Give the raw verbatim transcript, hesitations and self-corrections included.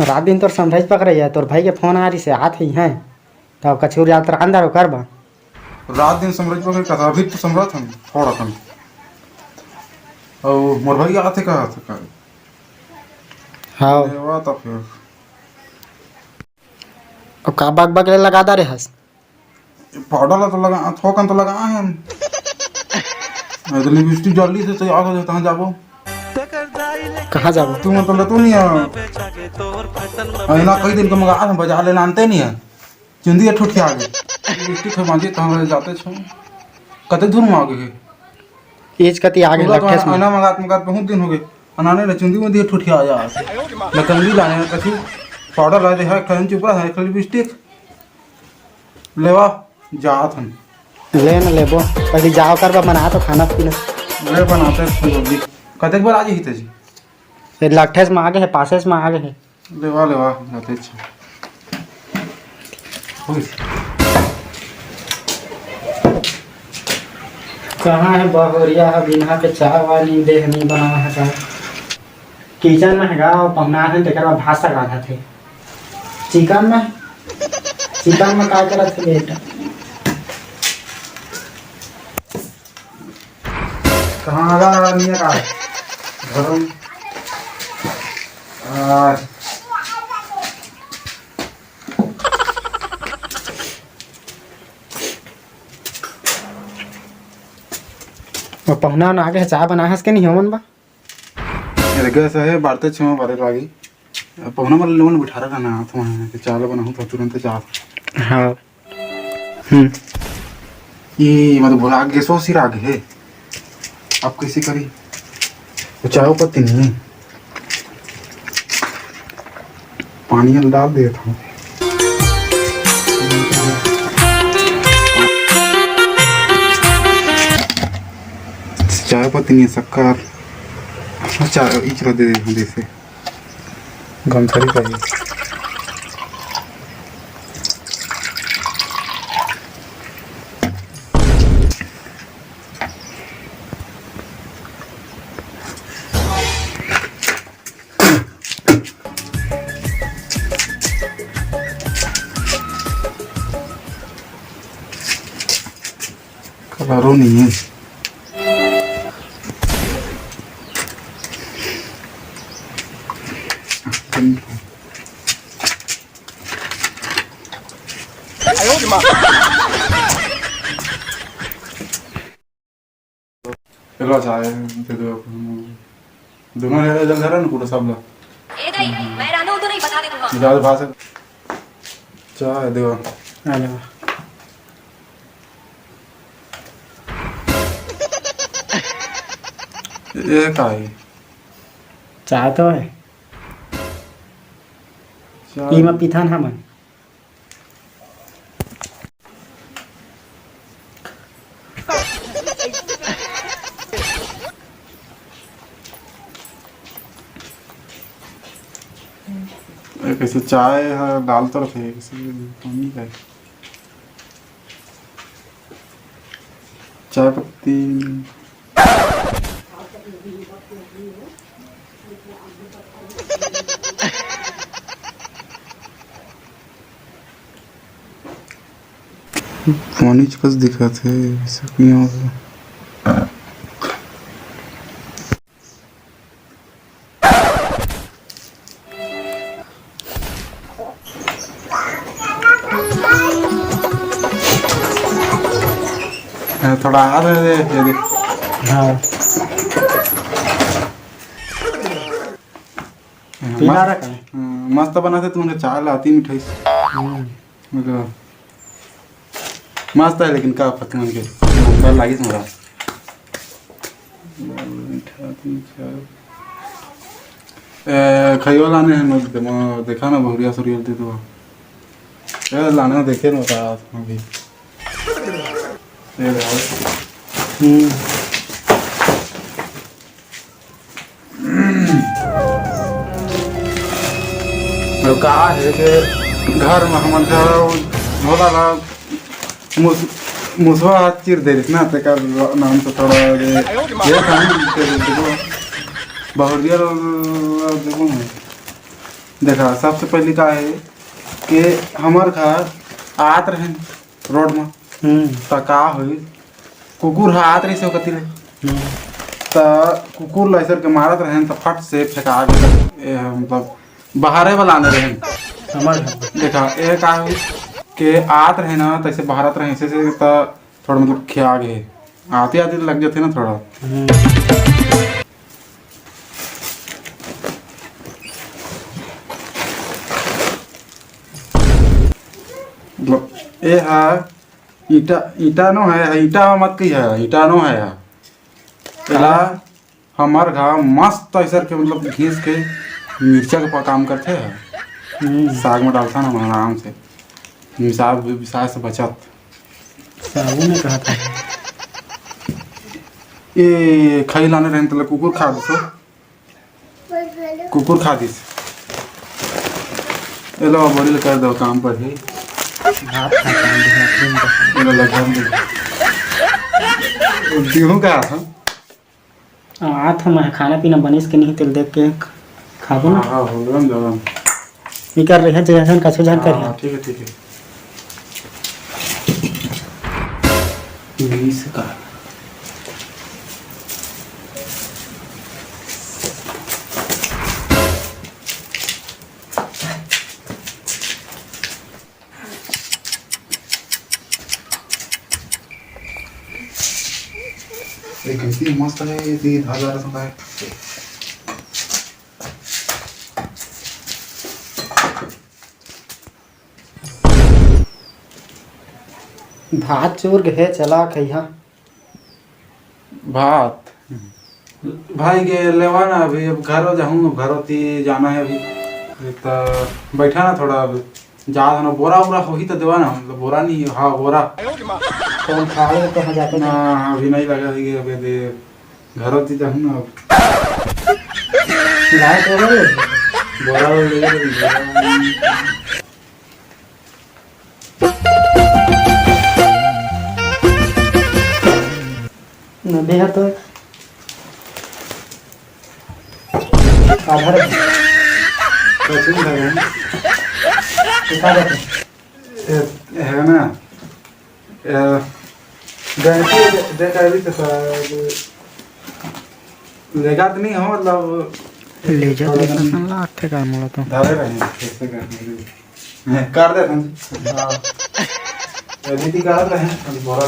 रात दिन तोर समझाइस पकड़े हे, तोर भाई के फोन आ रही से, आत ही हैं, तब कछूर जात रहा अंदर ओकर बा। रात दिन समझ पकड़े कथा, अभी तो समझत हन थोड़ा कन। अउ मोर भाई आथे का, आथे का? हाँ। देवा तो फिर। अब का बक बक ले लगा दा रे हस? पाउडर ला तो लगा, थोकन तो लगा है हम। अरे तो लिपस्टिक जल्दी से तैयार हो जाता है, जाबो। कहाँ जाबो? तू मन तो लेतो नहीं है। अरे ना, कई दिन का मंगा हम बाजार ले आनते नहीं है। चुंदी ठुठिया आगे। लिपस्टिक है बांधी, कहाँ जाते छो? कते दूर में आगे है? एज कति आगे पूरा तो लट्ठे से। आना मंगात मंगात बहुत दिन हो गए। अनाने ले चुंदी मुंदी ठुठिया आ जा। लकंगी लाने कछु पाउडर ला दे है, खन चुपड़ा है, खाली लिपस्टिक। लेवा, जात हन। ले न लेबो, पहले जाओ कर बा, बना तो खाना पीना। ले बनाते हैं जल्दी। कतेक बार आ जाही तेजी? ये लट्ठे से मांगे है, पासे से मांगे है। लेवा, लेवा, जाते अच्छा। कहाँ है बहुरिया? अब इन्हा के चाय वाय नहीं दे, नहीं बना है का? किचन में है गा, पहुना है, तेकर बाद भात साग रांधत हे। चिकन में, चिकन में का करत हे बेटा? कहाँ आ गा निया का? घर में। आ, वो पहुना ना आगे चाय बनाए हस के नहीं हमन बा? ये गैस है, बारते छे में बारे लागी। पहुना मन लोगन बिठा रहा ना, तो वहाँ के चाय बनाहूँ तो तुरंत चाय। हाँ। हम्म। ये मतलब भुला गैसो सिरा गे हे। अब कैसे करी? वो चाय पत्ती नहीं है। पानी में डाल देता हूँ। चाय पत्ती नहीं है, शक्कर। अच्छा, इचरा दे देता हूँ जैसे। गमछरी चाहिए। कलरो नहीं है। चलो, चाय दे दो। दोनों ले ले, जल्दी करो ना पूरा सब ला। ए दाई, मैं रांधू तो नहीं बता दे दूंगा। निकाल बाहर से। चाय दे। आ ले। ये का है? चाय तो है। चाय। ई में पीथन हमन। ए, कैसे चाय है, दाल तो रखे, कैसे पानी का है? चाय पत्ती। पानी च कस दिखत हे, ऐसा क्यों हो? हाँ, थोड़ा आ रहे रे, ये देख। हाँ। हाँ, पीला मस्त, रखा है। हाँ, मस्त बनाथे तुमन के चाय ला, अति मिठाई। हम्म। मतलब, मस्त है, लेकिन का फतमन के नंबर लागिस मोला। मीठा तीन चार। ए, खइयो लाने हैं, मत दे-, म-, देखा ना, बहुरिया सुरिया दे दो। ए, लाने में देखे ना, बता, अभी। ए, भाई। हम्म। अउ का हे के घर म हमन घर भोला ला मुस-, मुसवा हाथ चीर दे रहिस ना, तेकर नाम से थोड़ा ये, ये काम के देखो, बहुरिया लो, देखो ना। देखा, सबसे पहली का है कि हमर घर आत रहेन रोड में, हम्म। त का होइस, कुकुर ह आत रहिस ओकर तीर ले। हम्म। त कुकुर ला ऐसर के मारत रहेन, त फट से फेंका गे। ए, मतलब, बहारे वाला आने रहेन। हमर घर। देखा, ए का होइस के आत रहे ना, तैसे बहारत रहे, ऐसे से त थोड़ा, मतलब, खिया गे। आते आते लग जाते ना थोड़ा। हम्म। मतलब, ए हा ईटा, ईटा नो है, ईटा मत कही है, ईटा नो है। एला हमर घा मस्त ऐसर के, मतलब, घिस के मिर्चा के प-, काम करथे। हम्म। साग में डालथन हमन आराम से, मिसाल, मिसाल से बचत। साबुन में कहा था। ए, खई लाने रहेन, तले कुकुर खा दिस। कुकुर खा दिस। एलो, बड़ी ले कर दो काम पर ही। भात खा के आए हैं, दिन में। एलो, लगा दे। दिहूं का? आत हम, खाना पीना बनिस के नहीं, तेल देख के खाबो ना। हाँ, हाँ, हो गया, दवा। निकल रही है, जैसन कछु झन कर हाँ, ठीक है, ठीक है। बीस का। एक घंटी मस्त है, ये धार धार संग है। भात चूर गे हे, चला खइहा। भात भाई के लेवा ना, अभी अब घरो जाहूँ, अब घरो ती जाना है अभी। त बैठा ना थोड़ा, अब जा ना, बोरा उरा होही त देवा ना, मतलब बोरा नहीं, हाँ बोरा। कौन खाए तो कहाँ जाते ना, हैं? अभी नहीं लगा है कि अभी दे, घरो ती जाहूँ ना अब। लाए तो बोरे? बोरा उरा ले जा, बोरा। नदी है तो आधार। कछु नहीं है। दिखा देते। ए, है ना? ए, गारंटी दे, दे कर भी तो सर, लेगा तो नहीं हो, मतलब, ले जा, थोड़ा लेगा दिन सन लागथे का मोला तो। धरे रहे, कैसे कर, कर दे हम। हाँ। ये दीदी कर रहे हैं, अभी बोरा